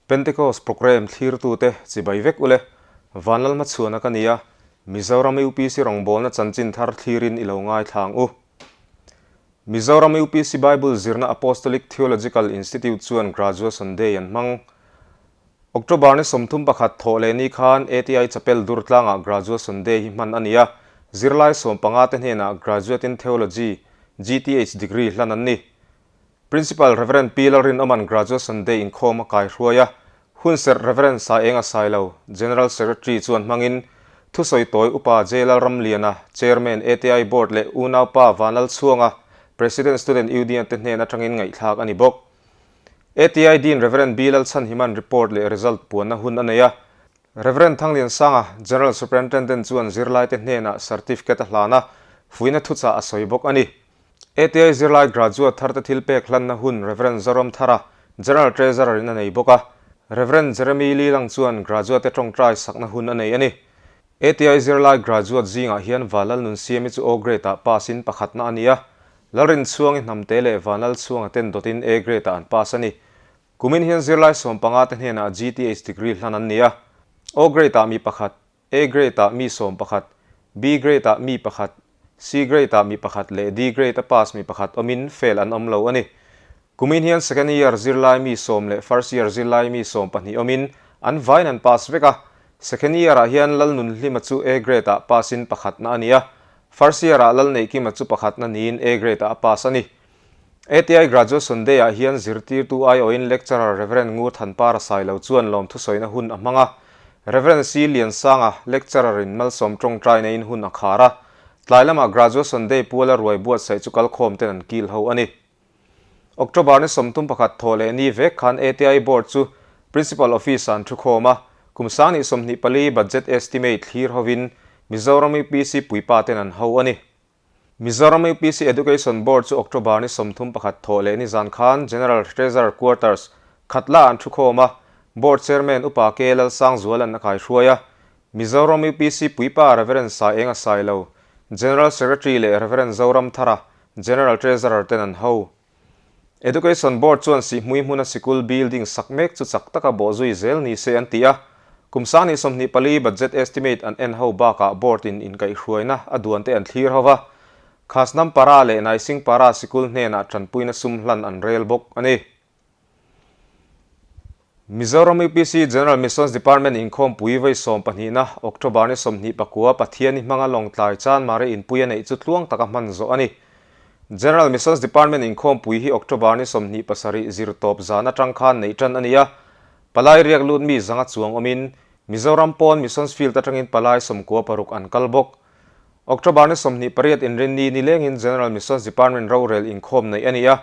Pentecost Programme thlirtute chibai vek ule, Vanlalhmachhuana ka ni a, Mizoram UPC rawngbawlna chanchin thar thlirin i lo ngaithla ang u. Mizoram UPC Bible zirna Apostolic Theological Institute chuan Graduation Day an hmang. October ni 31 thawh leh ni khan ATI Chapel Durtlangah Graduation Day hi hman a ni a, zirlai sawmpanga te hnenah Graduate in Theology, GTH, degree hlan an ni. Principal Rev. Pi Lalrinawma'n Graduation Day inkhawm a kaihruai a, hunserh Rev. Saenga Sailo, General Secretary chuan hmangin thusawi tawi Upa J. Lalramliana, Chairman ATI Board leh unaupa Vanlalchhuanga, President Student Union te hnen atangin ngaihthlak a ni bawk. ATI Dean Rev. B. Lalchhanhima'n report leh result puanna hun a nei a, Rev. Thangliansanga, General Superintendent chuan zirlaite hnenah certificate a hlan a, fuihna thuchah a sawi bawk a ni. ATI zirlai graduate tharte thil pek hlanna hun Rev. Zoramthara, General Treasurer in a nei bawk a, Rev. Jeremy Lilang chuan graduate-te tawngtai sakna hun a nei a ni. ATI zirlai graduate zingah hian Vanlalnunsiami chu O grade-ah pass-in pakhatna a ni a, Lalrinchhuangi Hnamte leh Vanlalchhuanga ten dawtin A grade-ah an pass a ni. Kumin hian zirlai sawmpanga te hnenah GTH degree hlan an ni a, O grade-ah mi pakhat, A grade-ah mi 11, B grade-ah mi pakhat, C grade-ah mi pakhat leh D grade-a pass mi pakhat awmin fail an awm lo a ni. Kumin hian second year zirlai mi sawm leh first year zirlai mi 12 awmin an vaiin an pass vek a. Second year-ah hian Lalnunhlima chu A grade-ah pass-in pakhatna a ni a, first year-ah Lalneihkima chu pakhatna niin A grade-ah a pass a ni. ATI Graduation Day-ah hian zirtirtu aiawhin Lecturer Rev. Ngur Thanpara Sailo chuan lawmthusawina hun a hmang a. Rev. C. Liansanga, Lecturer-in malsawm tawngtai neiin hun a khar a. Tlai lamah Graduation Day puala ruai buatsaih chu kalkhawm ten an kil ho a ni. October ni 31 thawh leh ni vek khan ATI Board chu Principal Office-ah an thukhawm a, kum 2024 Budget Estimate thlir hovin Mizoram UPC puipa ten an ho a ni. Mizoram UPC Education Board chu October ni 31 thawh leh ni zan khan General Treasurer Quarters, Khatla an thukhawm a, Board Chairman Upa K Lalsangzuala'n a kaihruai a. Mizoram UPC puipa Rev. Saenga Sailo, General Secretary leh Rev. Zoramthara, General Treasurer ten an ho. Education Board chuan Sihhmui hmuna sikul building sak mek chu chak taka bawhzui zel ni se an ti a. Kum 2024 budget estimate an en ho bakah Board in inkaihhruaina a duan te an thlir ho va. Khasnam Para leh Naising Para sikul hnenah tanpuina sum hlan an rel bawk a ni. Mizoram UPC General Missions Department inkhawmpui vawi sawmpahnihna October ni 29 Pathian i hmanga Lawngtlai Chanmari inpui a neih chu tluang taka hman zawh a ni. General Missions Department inkhawmpui hi October ni 27 zirtawp zan atang khan neih tan a ni a. Palai riak lut mi zanga chuang awmin Mizoram pawn Missions Field atangin palai 96 an kal bawk. October ni 28 inrinni nilengin General Missions Department rorel inkhawm neih a ni a,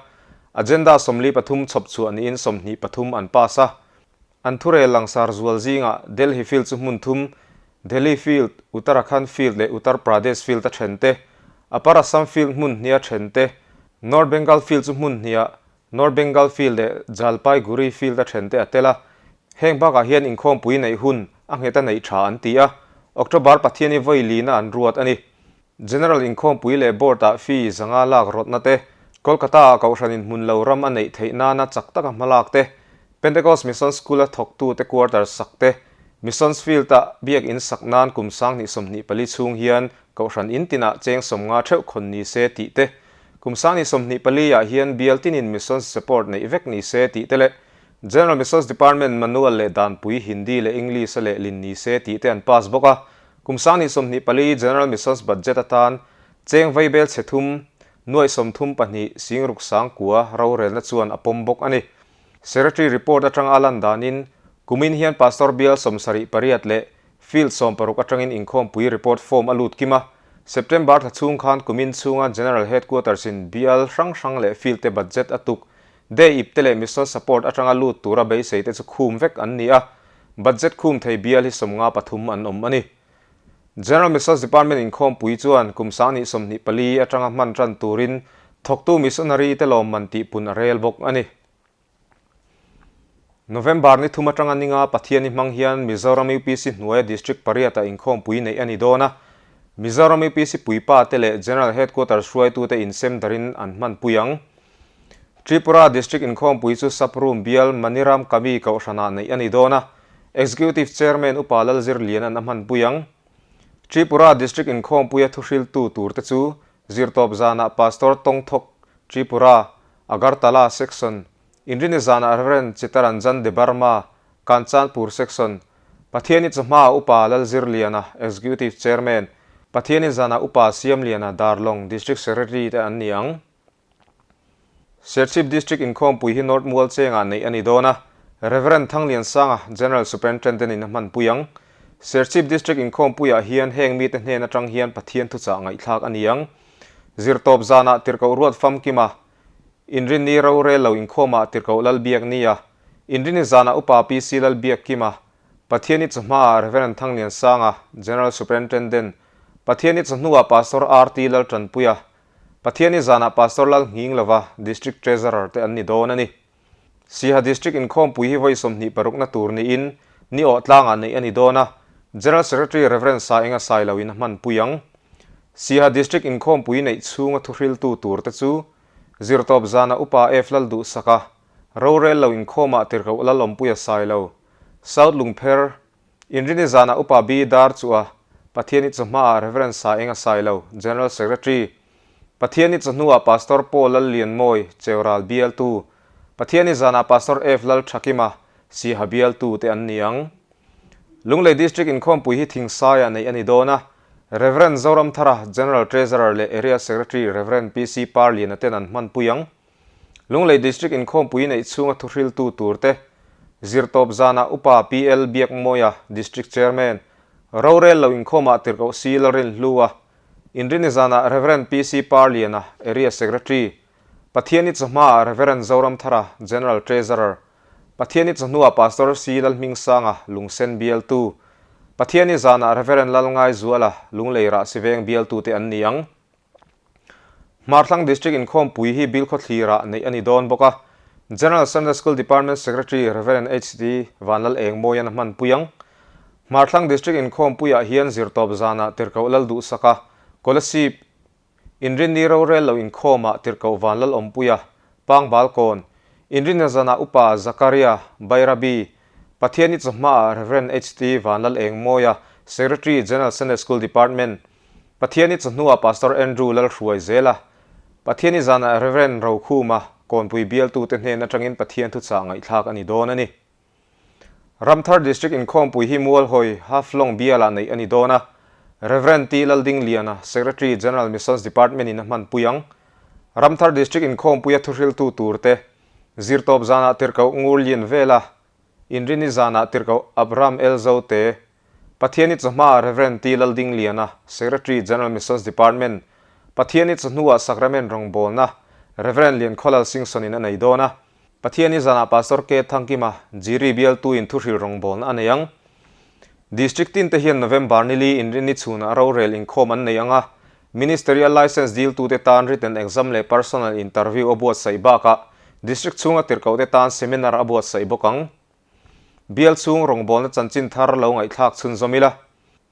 Agenda 43 chhawp chhuah niin 23 an pass a. An thurel langsar zual zingah Delhi Field chu hmun thum, Delhi Field, Uttarakhand Field leh Uttar Pradesh Field a then te, Upper Assam Field hmun hniha then te, North Bengal Field chu hmun hniha North Bengal Field leh Jalpaiguri Field a then te a tel a. Heng bakah hian inkhawmpui neih hun a nghet a neih tha an ti a, October Pathiani vawi lina an ruat a ni. General inkhawmpui leh Board-ah fee zanga lak rawtna te, Kolkata-ah kohhranin hmun lo ram a neih theih nana chak taka hmalak te, Pentecost Mission School-a thawktute quarters sak te, Missions Field-ah biak in sak nan kum 2024 chhung hian kohhran in tinah cheng 50 theuh khawn ni se tih te, kum 2024 ah hian bial tinin Missions Support neih vek ni se tih te leh General Missions Department manual leh danpui Hindi leh English-a lehlin ni se tih te an pass bawk a. Kum 2024 General Missions Budget atan cheng vaibel chhe thum, nuaih 32 singruk sang kua rorelna chuan a pawm bawk a ni. Secretary report atanga a lan danin, kumin hian Pastor bial 78 leh Field 60 atangin inkhawmpui report form a lut kim a. September thla chhung khan kumin chhunga General Headquarters-in bial hrang hrang leh field te budget a tuk Day ip te leh Mission Support atanga lut tura beisei te chu khum vek an ni a, budget khum thei bial hi 53 an awm a ni. General Missions Department inkhawmpui chuan kum 2024 atanga hman tan turin thawktu missionary te lawmman tihpun a rel bawk a ni. November ni thum atanga ninga Pathiani hmang hian Mizoram UPC hnuaia District pariatah inkhawmpui neih a ni dawn a, Mizoram UPC puipa te leh General Headquarters hruaitute insem darin an hmanpui ang. Tripura District inkhawmpui chu Saprum bial Maniram Kami kohhranah neih a ni dawn a, Executive Chairman Upa Lalzirliana'n a hmanpui ang. Tripura District inkhawmpuia thuhriltu turte chu Zirtawp zanah Pastor Tawngthawk Tripura, Agartala Section, Inrini zanah Rev. Chittaranjan Debbarma, Kanchanpur Section, Pathiani chawhma Upa Lalzirliana, Executive Chairman, Pathiani zanah Upa Siamliana, Darlawng District Secretary te an ni ang. Serchhip District inkhawmpui hi North Mualchengah neih a ni dawn a, Rev. Thangliansanga, General Superintendent in a hmanpui ang. Serchhip District inkhawmpuiah hian heng mite hnen atang hian Pathian thuchah ngaihthlak a ni ang. Zirtawp zanah tirhkoh ruat famkima Inrinni rorel lo inkhawmah tirhkoh Lalbiaknia, Inrinni zanah Upa PC Lalbiakkima, Pathiani chawhmaah Rev. Thangliansanga, General Superintendent, Pathiani chawhnuah Pastor RT Laltanpuia, Pathiani zanah Pastor Lalnghinglova, District Treasurer te an ni dawn a ni. Siaha District inkhawmpui hi vawi 26 na tur niin ni awh tlangah neih a ni dawn a, General Secretary Rev. Saenga Sailoin a hmanpui ang. Siaha District inkhawmpui neih chhunga thuhriltu tur te chu Zirtawp zana Upa F Lalduhsaka, Rorel lo inkhawmah Tirhkoh Lalawmpuia Sailo, South Lungpher, Inrini zanah Upa B Dar Chua, Pathiani chawhmaah Rev. Saenga Sailo, General Secretary, Pathiani chawhnuah Pastor Paul Lallianmawi, Cheural bialtu, Pathiani zanah Pastor F Lalthakima, Siaha bialtu te an ni ang. Lunglei District inkhawmpui hi Thingsaiah neih a ni dawn a, Rev. Zoramthara, General Treasurer leh Area Secretary Rev. PC Parliana ten an hmanpui ang. Lunglei District inkhawmpui neih chhunga thuhriltu turte, Zirtawp zanah Upa PL Biakmawia, District Chairman, Rorel lo inkhawmah tirhkoh si Lalrinhlua, Inrini zanah Rev. PC Parliana, Area Secretary, Pathiani chawhmaah Rev. Zoramthara, General Treasurer, Pathiani chawhnuah Pastor C. Lalhmingsanga, Lungsen bialtu, Pathiani zanah Rev. Lalngaizuala, Lunglei Rahsiveng bialtute an ni ang. Hmarthlang District inkhawmpui hi Bilkhawthlirah neih a ni dawn bawk a, General Sunday School Department Secretary Rev. HD Vanlal Engmawian a hmanpui ang. Hmarthlang District inkhawmpuiah hian zirtawp zanah Tirhkoh Lalduhsaka, Kolasib, Inrinni rorel lo inkhawmah Tirhkoh Vanlal Awmpuia, Pangbalkawn, Inrinna zanah Upa Zakaria, Bairabi, Pathiani chawhmaah Rev. HT Vanlal Engmawia, Secretary, General Sunday School Department, Pathiani chawhnuah Pastor Andrew Lalhruai zela Pathiani zanah Rev. Rokhuma Kawnpui bialtute hnen atangin Pathian thuchah ngaihthlak a ni dawn a ni. Ramthar District inkhawmpui hi Mualhawi, Haflong bialah neih a ni dawn a, Rev. T. Laldingliana, Secretary, General Missions Department in a hmanpui ang. Ramthar District inkhawmpuia thuhriltu turte zirtawp zanah tirhkoh Ngurlian vela Inrini zanah tirhkoh Abraham Elzote, Pathiani chawhmaah Rev. T. Laldingliana, Secretary, General Missions Department, Pathiani chawhnuah Sacrament rawngbawlna, Rev. Liankhawlal Singson-in a nei dawn a. Pathiani zanah Pastor K. Thangkima, Jiri bialtuin thuhril rawngbawlna a nei ang. District tinte hian November nili Inrini chhunah rorel inkhawm an nei ang a, Ministerial Licence diltute tan written exam leh personal interview a buatsaih bakah District chhunga tirhkohte tan seminar a buatsaih bawk ang. Bial chhung rawngbawlna chanchin thar lo ngaihthlak chhunzawm ila.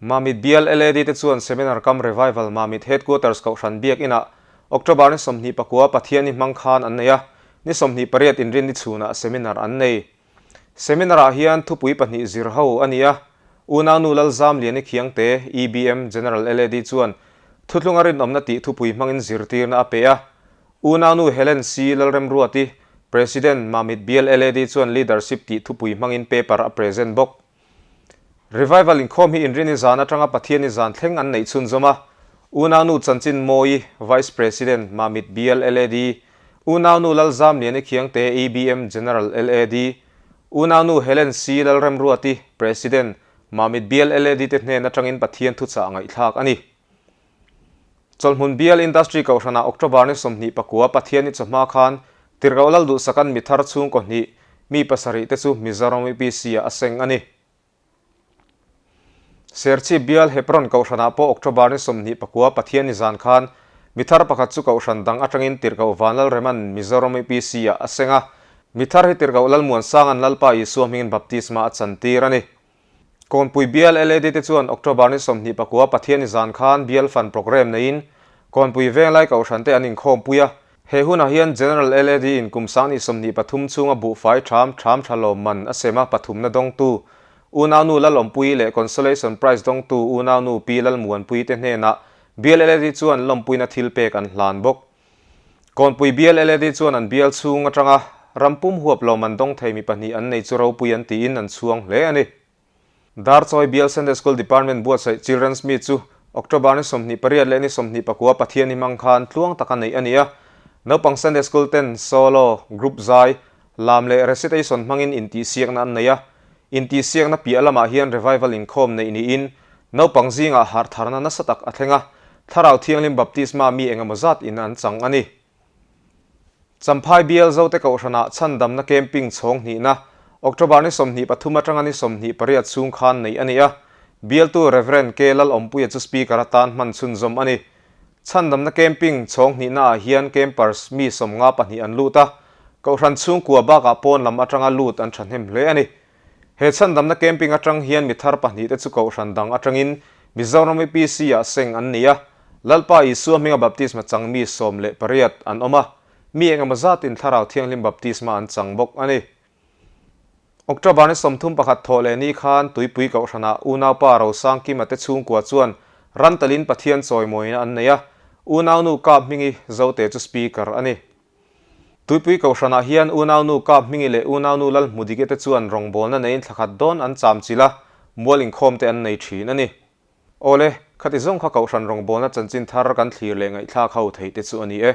Mamit Bial LAD te chuan Seminar Cum Revival Mamit Headquarters Kohhran Biak Inah October ni 29 Pathianni hmang khan an nei a, ni 28 inrinni chhunah seminar an nei. Seminar-ah hian thupui pahnih zir ho a ni a, Unaunu Lalzamliani Khiangte, EBM, General LAD chuan Thuthlunga rinawmna tih thupui hmangin zirtirna a pe a, Unaunu Helen C. Lalremruati, President, Mamit Bial LAD chuan Leadership tih thupui hmangin paper a present bawk. Revival inkhawm hi Inrini zan atanga Pathiani zan thleng an neih chhunzawm a, Unaunu Chanchin Mawi, Vice President, Mamit Bial LAD, Unaunu Lalzamliani Khiangte, EBM, General LAD, Unaunu Helen C. Lalremruati, President, Mamit Bial LAD te hnen atangin Pathian thuchah ngaihthlak a ni. Chawlhmun Bial Industry Kohhranah October ni 29 Pathianni chawhma khan Tirhkoh Lalduhsakan mithar chhungkaw hnih mi pasarih te chu Mizoram UPC-ah a seng a ni. Serchhip Bial Hebron Kohhranah pawh October ni 29 Pathianni zan khan mithar pakhat chu Kohhran dang atangin Tirhkoh Vanlalrema'n Mizoram UPC-ah a seng a, mithar hi Tirhkoh Lalmuansanga'n Lalpa Isua hmingin baptisma a chantir a ni. Kawnpui Bial LAD te chuan October ni 29 Pathianni zan khan Bial Fund Programme neiin Kawnpui Venglai Kohhran te an inkhawmpui a. He hunah hian General LAD in kum 2023 chhunga buhfai ṭham ṭham ṭha lawmman a sem a pathumna dawngtu Unaunu Lalawmpuii leh Consolation Prize dawngtu Unaunu Pi Lalmuanpuii te hnenah Bial LAD chuan lawmpuina thil pek an hlan bawk. Kawnpui Bial LAD chuan an bial chhung atanga ram pum huap lawmman dawng thei mi pahnih an nei chu ropui an tiin an chhuang hle a ni. Darchawi Bial Sunday School Department buatsaih Children's Meet chu October ni 28 leh ni 29 Pathian hi hmang khan tluang taka neih a ni a. Naupang Sunday School ten solo, group zai, lam leh recitation hmangin intihsiakna an nei a. Intihsiakna piah lamah hian revival inkhawm neih niin naupang zingah harhtharna nasa tak a thleng a, Thlarau Thianghlim Baptisma mi engemaw zat in an chang a ni. Champhai Bial Zote Kohhranah chhandamna camping chhawng hnihna October ni 23 atanga ni 28 chhung khan neih a ni a, Bialtu Rev. K. Lalawmpuia chu Speaker atan hman chhunzawm a ni. Chhandamna camping chhawng hnihnaah hian campers mi 52 an lut a, Kohhran chhungkua bakah pawn lam atanga lut an thahnem hle a ni. He chhandamna camping atang hian mi thar pahnihte chu Kohhran dang atangin Mizoram UPC-ah seng an ni a, Lalpa Isua hminga baptisma chang mi 18 an awm a, mi engemaw zatin Thlarau Thianghlim baptisma an chang bawk a ni. October ni 31 thawh leh ni khan Tuipui Kohhranah unaupa Rosangkima te chhungkua chuan rantalin Pathian chawimawina an nei a, unaunu Kap Hmingi Zote chu Speaker a ni. Tuipui Kohhranah hian unaunu Kap Hmingi leh unaunu Lalhmudike te chuan rawngbawlna neiin thlakhat dawn an cham chilh a, mual inkhawm te an nei thin a ni. Awle, khati zawng kha Kohhran rawngbawlna chanchin thar kan thlir leh ngaihthlak ho theih te chu a ni e.